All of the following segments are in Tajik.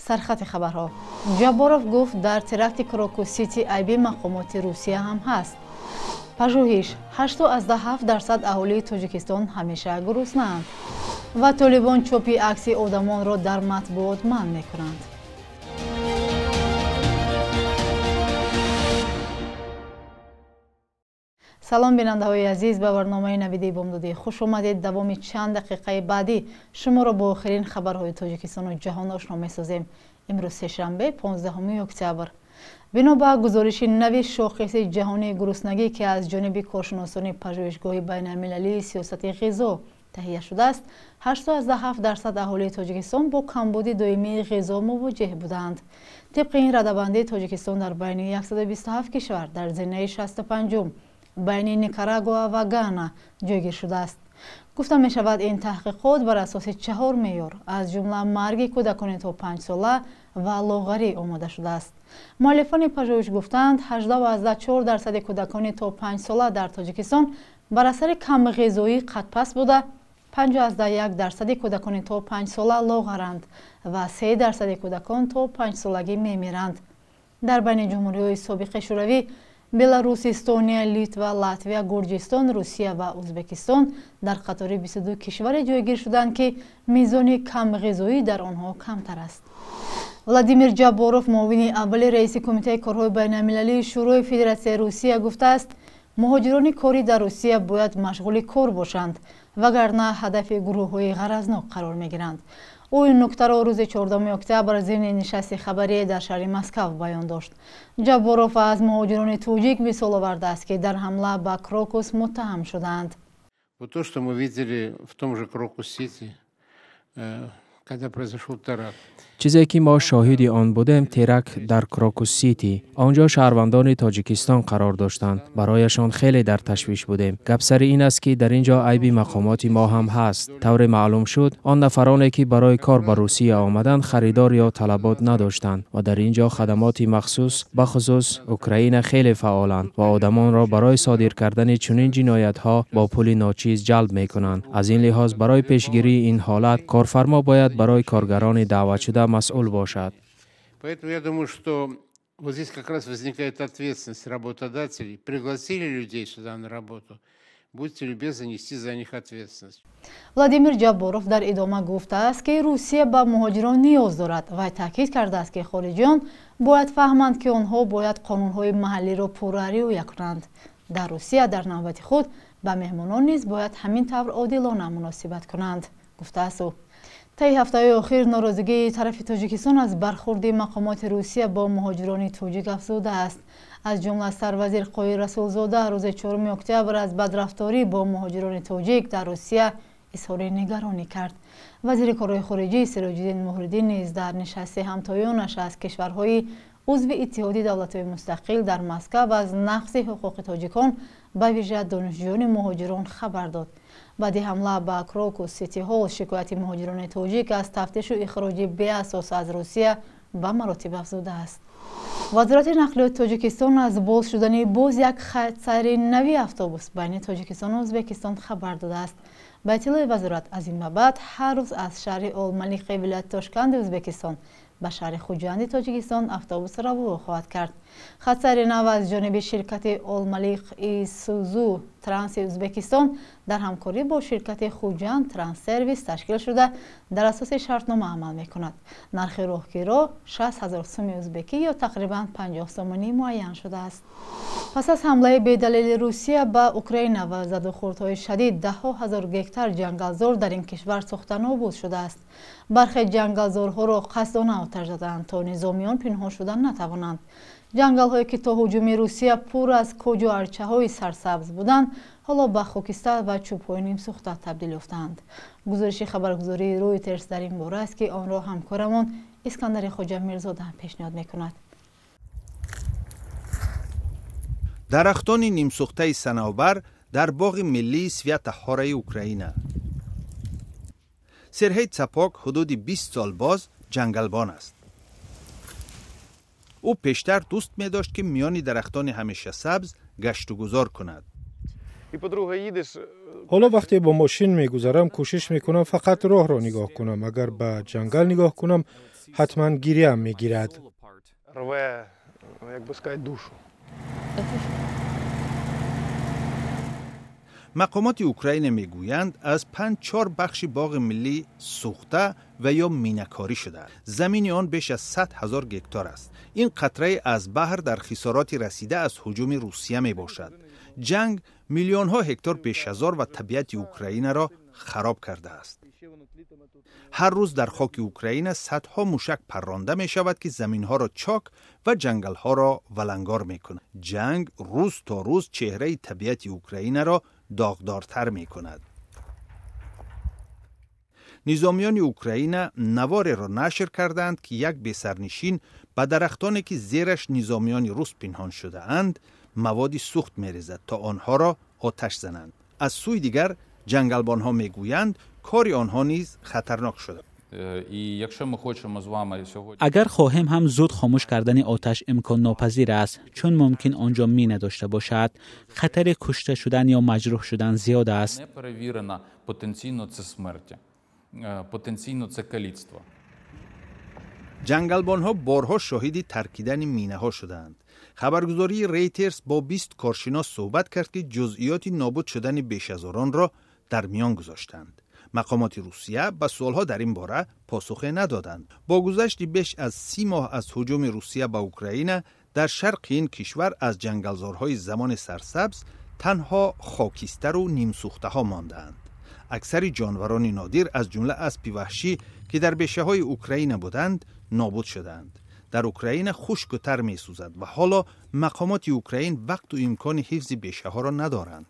Сархати хабарҳо. Ҷабборов гуфт, дар теракти Крокус Сити айби мақомоти Русия ҳам ҳаст. Пажӯҳиш: 8,7% аҳолии Тоҷикистон ҳамеша гуруснаанд. Ва толибон чопи акси одамонро дар матбуот манъ мекунанд. Салом, бинандаҳои азиз, ба барномаи Навиди Бомдодӣ хуш омадед. Давоми чанд дақиқаи баъдӣ шуморо бо охирин хабарҳои Тоҷикистону ҷаҳон ошно месозем. Имрӯз сешанбе, 15 октябр. Бино ба гузориши нави шохиси ҷаҳонии гуруснагӣ, ки аз ҷониби коршиносони пажӯҳишгоҳи байналмилалии сиёсати ғизо таҳия шудааст, 8,7% аҳолии Тоҷикистон бо камбуди доимии ғизо мувоҷеҳ буданд. Тибқи ин радабандӣ, Тоҷикистон дар байни 127 кишвар дар зинаи 65-ум байни Никарагуа ва Гана ҷойгир шудааст. Гуфта мешавад, ин таҳқиқот бар асоси чаҳор меъёр, аз ҷумла марги кӯдакони то 5 сола ва лоғарӣ омода шудааст. Муаллифони пажӯҳиш гуфтаанд, 18,4% кӯдакони то 5 сола дар Тоҷикистон бар асари камғизоӣ қадпаст буда, 5,1% кӯдакони то 5 сола лоғаранд ва 3% кӯдакон то 5-солагӣ мемиранд. Дар байни ҷумҳуриҳои собиқи Шӯравӣ Беларус, Эстония, Литва, Латвия, Гурҷистон, Русия ва Ӯзбекистон дар қатори 22 кишваре ҷойгир шуданд, ки мизони камғизоӣ дар онҳо камтар аст. Владимир Ҷабборов, муовини аввали раиси Кумитаи корҳои байналмилалии Шӯрои Федератсияи Русия, гуфтааст, муҳоҷирони корӣ дар Русия бояд машғули кор бошанд, вагарна ҳадафи гурӯҳҳои ғаразнок қарор мегиранд. Ӯ ин нуктаро рӯзи 4 октябр зимни нишасти хабарие дар шаҳри Москав баён дошт. Ҷабборов аз муҳоҷирони тоҷик мисол овардааст, ки дар ҳамла ба Крокус муттаҳам шудаанд. Вот то, что мы видели в том же Крокус-Сити, когда произошел теракт. Чизе ки мо шоҳиди он будем, теракт дар Крокус Сити, он ҷо шаҳрвандони Тоҷикистон қарор доштанд, барояшон хеле дар ташвиш будем. Гап сари ин аст, ки дар ин ҷо айби мақомоти мо ҳам ҳаст. Тавре маълум шуд, он нафароне, ки барои кор ба Русия омаданд, харидор ё талабот надоштанд ва дар ин ҷо хадамоти махсус, бахусус Украина, хеле фаъоланд ва одамонро барои содир кардани чунин ҷиноятҳо бо пули ночиз ҷалб мекунанд. Аз ин лиҳоз, барои пешгирии ин ҳолат корфармо бояд барои коргарони даъватшуда масъул бошад. Поэтому я думаю, что вот здесь как раз возникает ответственность работодателей. Пригласили людей сюда на работу, будьте любезны нести за них ответственность. Владимир Ҷабборов дар идома гуфтааст, ки Русия ба муҳоҷирон ниёз дорад ва таъкид кардааст, ки хориҷиён бояд фаҳманд, ки онҳо бояд қонунҳои маҳаллиро пурра риоя кунанд. Дар Русия дар навбати худ ба меҳмонон низ бояд ҳамин тавр одилона муносибат кунанд, гуфтааст ӯ. Таи ҳафтаҳои охир норозигии тарафи Тоҷикистон аз бархурди мақомоти Русия бо муҳоҷирони тоҷик афзудааст. Аз ҷумла сарвазир Қоҳир Расулзода рӯзи 4 октябр аз бадрафторӣ бо муҳоҷирони тоҷик дар Русия изҳори нигаронӣ кард. Вазири корҳои хориҷӣ Сироҷиддин Муҳриддин низ дар нишасти ҳамтоёнаш аз кишварҳои узви Иттиҳоди давлатҳои мустақил дар Москав аз нақзи ҳуқуқи тоҷикон, ба вижа донишҷӯёни муҳоҷирон, хабар дод. Баъди ҳамла ба Крокус Сити Ҳолл шикояти муҳоҷирони тоҷик аз тафтишу ихроҷи беасос аз Русия ба маротиб афзудааст. Вазорати нақлиёти Тоҷикистон аз боз шудани боз як хатсайри нави автобус байни Тоҷикистону Ӯзбекистон хабар додааст. Ба иттилои вазорат, аз ин ба баъд ҳар рӯз аз шаҳри Олмалиқи вилояти Тошканди Ӯзбекистон ба шаҳри Хуҷанди Тоҷикистон автобус равон хоҳад кард. Хатсайри нав аз ҷониби ширкати Олмалиқ Исузу Транси Ӯзбекистон дар ҳамкорӣ бо ширкати Хуҷанд Транссервис ташкил шуда, дар асоси шартнома амал мекунад. Нархи роҳкиро 60 ҳазор суми ӯзбекӣ ё тақрибан 50 сомонӣ муайян шудааст. Пас аз ҳамлаи бедалели Русия ба Украина ва задухӯрдҳои шадид, даҳҳо ҳазор гектар ҷангалзор дар ин кишвар сӯхта нобуд шудааст. Бархе ҷангалзорҳоро қасдона оташ задаанд, то низомиён пинҳон шуда натавонанд. Ҷангалҳое, ки то ҳуҷуми Русия пур аз коҷу арчаҳои сарсабз буданд, ҳоло ба хокистар ва чӯбҳои нимсӯхта табдил ёфтаанд. Гузориши хабаргузории Ройтерс дар ин бора аст, ки онро ҳамкорамон Искандари Хоҷамирзода пешниҳод мекунад. Дарахтони нимсӯхтаи санавбар дар боғи миллии Свята Хораи Украина. Сергей Цапок ҳудуди 20 сол боз ҷангалбон аст. Ӯ пештар дӯст медошт, ки миёни дарахтони ҳамешасабз гаштугузор кунад. Ҳоло вақте бо мошин мегузарам, кӯшиш мекунам фақат роҳро нигоҳ кунам. Агар ба ҷангал нигоҳ кунам, Ҳатман гирьяам мегирад. Мақомоти Украина мегӯянд, аз 5-4 бахши боғи миллӣ сӯхта ва ё минакорӣ шудааст. Замини он беш аз 100 000 гектар аст. Ин қатрае аз баҳр дар хисороти расида аз ҳуҷуми Русия мебошад. Ҷанг миллионҳо ҳектор бешазор ва табиати Украинаро хароб кардааст. Ҳар рӯз дар хоки Украина садҳо мушак парронда мешавад, ки заминҳоро чок ва ҷангалҳоро валангор мекунад. Ҷанг рӯз то рӯз чеҳраи табиати Украинаро доғдортар мекунад. Низомиёни Украина навореро нашр кардаанд, ки як бесарнишин ба дарахтоне, ки зераш низомиёни рус пинҳон шудаанд, маводи сӯхт мерезад, то онҳоро оташ зананд. Аз сӯи дигар, ҷангалбонҳо мегӯянд, кори онҳо низ хатарнок шуда. Агар хоҳем ҳам, зуд хомӯш кардани оташ имконнопазир аст, чун мумкин он ҷо мина дошта бошад. Хатари кушта шудан ё маҷрӯҳ шудан зиёд аст. Потенційно це каліцтво. Ҷангалбонҳо борҳо шоҳиди таркидани минаҳо шудаанд. Хабаргузории Рейтерс бо 20 коршинос суҳбат кард, ки ҷузъиёти нобуд шудани бешазоронро дар миён гузоштанд. Мақомоти Русия ба суолҳо дар ин бора посухе надоданд. Бо гузашти беш аз 30 моҳ аз ҳуҷуми Русия ба Украина, дар шарқи ин кишвар аз ҷангалзорҳои замони сарсабз танҳо хокистару нимсӯхтаҳо мондаанд. Аксари ҷонварони нодир, аз ҷумла аспи ваҳшӣ, ки дар бешаҳои Украина буданд, нобуд шудаанд. Дар Украина хушку тар месӯзад ва ҳоло мақомоти Украин вақту имкони ҳифзи бешаҳоро надоранд.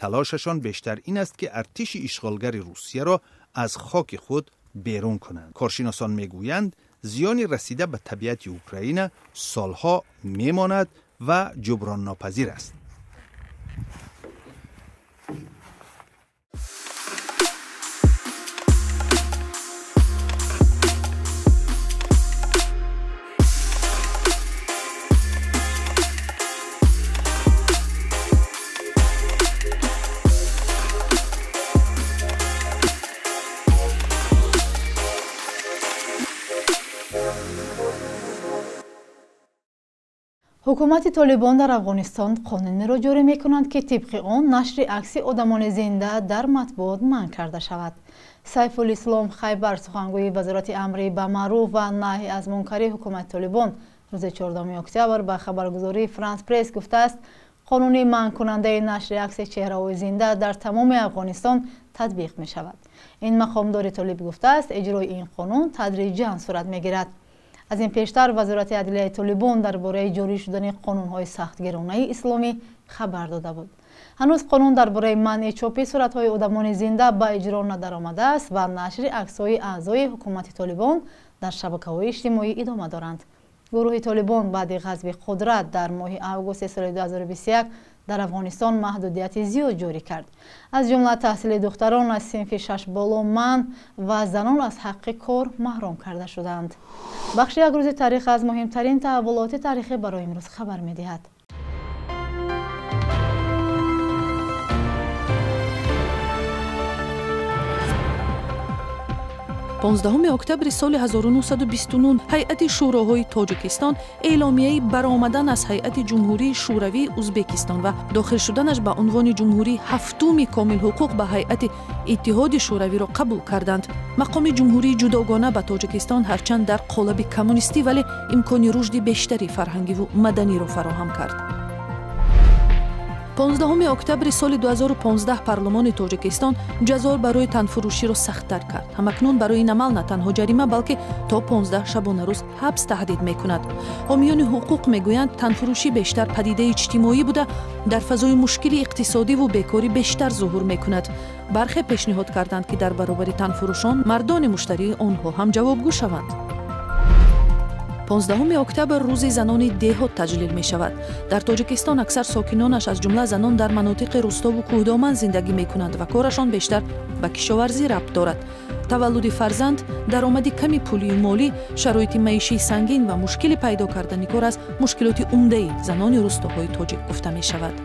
Талошашон бештар ин аст, ки артиши ишғолгари Русияро аз хоки худ берун кунанд. Коршиносон мегӯянд, зиёни расида ба табиати Украина солҳо мемонад ва ҷуброннопазир аст. Ҳукумати Толибон дар Афғонистон қонунеро ҷорӣ мекунанд, ки тибқи он нашри акси одамони зинда дар матбуот манъ карда шавад. Сайфулислом Хайбар, сухангӯи Вазорати амри ба маъруф ва наҳй аз мункари ҳукумати Толибон, рӯзи 4 октябр ба хабаргузории Франс Пресс гуфтааст, қонуни манъкунандаи нашри акси чеҳраҳои зинда дар тамоми Афғонистон татбиқ мешавад. Ин мақомдори толиб гуфтааст, иҷрои ин қонун тадриҷан сурат мегирад. Аз ин пештар Вазорати адлияи Толибон дар бораи ҷорӣ шудани қонунҳои сахтгиронаи исломӣ хабар дода буд. Ҳанӯз қонун дар бораи манъи чопи суратҳои одамони зинда ба иҷро надаромадааст ва нашри аксҳои аъзои ҳукумати Толибон дар шабакаҳои иҷтимоӣ идома доранд. Гурӯҳи Толибон баъди ғазби қудрат дар моҳи августи соли 2021 дар Афғонистон маҳдудияти зиёд ҷорӣ кард. Аз ҷумла таҳсили духтарон аз синфи шаш боло манъ ва занон аз ҳаққи кор маҳрум карда шуданд. Бахши «Як рӯзи таърих» аз муҳимтарин таҳаввулоти таърихӣ барои имрӯз хабар медиҳад. 15 октябри соли 1929 ҳайати шӯроҳои Тоҷикистон эъломияи баромадан аз ҳайати Ҷумҳурии Шӯравии Узбекистон ва дохил шуданаш ба унвони ҷумҳурии ҳафтуми комилҳуқуқ ба ҳайати Иттиҳоди Шӯравиро қабул карданд. Мақоми ҷумҳурии ҷудогона ба Тоҷикистон ҳарчанд дар қолаби коммунистӣ, вале имкони рушди бештари фарҳангиву маданиро фароҳам кард. 15 октябри соли 2015 парлумони Тоҷикистон ҷазо барои танфурӯширо сахттар кард. Ҳамакнун барои ин амал на танҳо ҷарима, балки то 15 шабонарӯз ҳабс таҳдид мекунад. Ҳомиёни ҳуқуқ мегӯянд, танфурӯшӣ бештар падидаи иҷтимоӣ буда, дар фазои мушкили иқтисодиву бекорӣ бештар зуҳур мекунад. Бархе пешниҳод карданд, ки дар баробари танфурӯшон мардони муштарии онҳо ҳам ҷавобгӯ шаванд. 15 октябр рӯзи занони деҳот таҷлил мешавад. Дар Тоҷикистон аксар сокинонаш, аз ҷумла занон, дар манотиқи рӯстову кӯҳдоман зиндагӣ мекунанд ва корашон бештар ба кишоварзӣ рабт дорад. Таваллуди фарзанд, даромади ками пулию молӣ, шароити маишии сангин ва мушкили пайдо кардани кор аз мушкилоти умдаи занони рӯстоҳои тоҷик гуфта мешавад.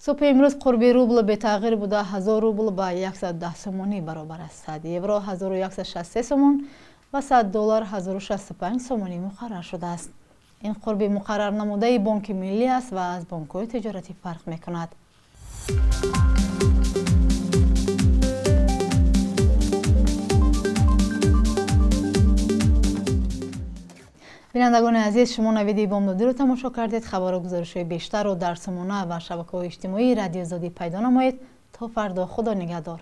Субҳи имрӯз қурби рубл бетағйир буда 1000 рубл ба 110 сомонӣ баробар аст. 100 евро 1163 сомон ва 100 доллар 1065 сомонӣ муқаррар шудааст. Ин қурби муқаррарнамудаи Бонки Миллӣ аст ва аз бонкҳои тиҷоратӣ фарқ мекунад. Бинандагони азиз, шумо навиди бомдодиро тамошо кардед. Хабару гузоришҳои бештарро дар сомона ва шабакаҳои иҷтимоии Радиои Озодӣ пайдо намоед. То фардо, Худо нигаҳдор.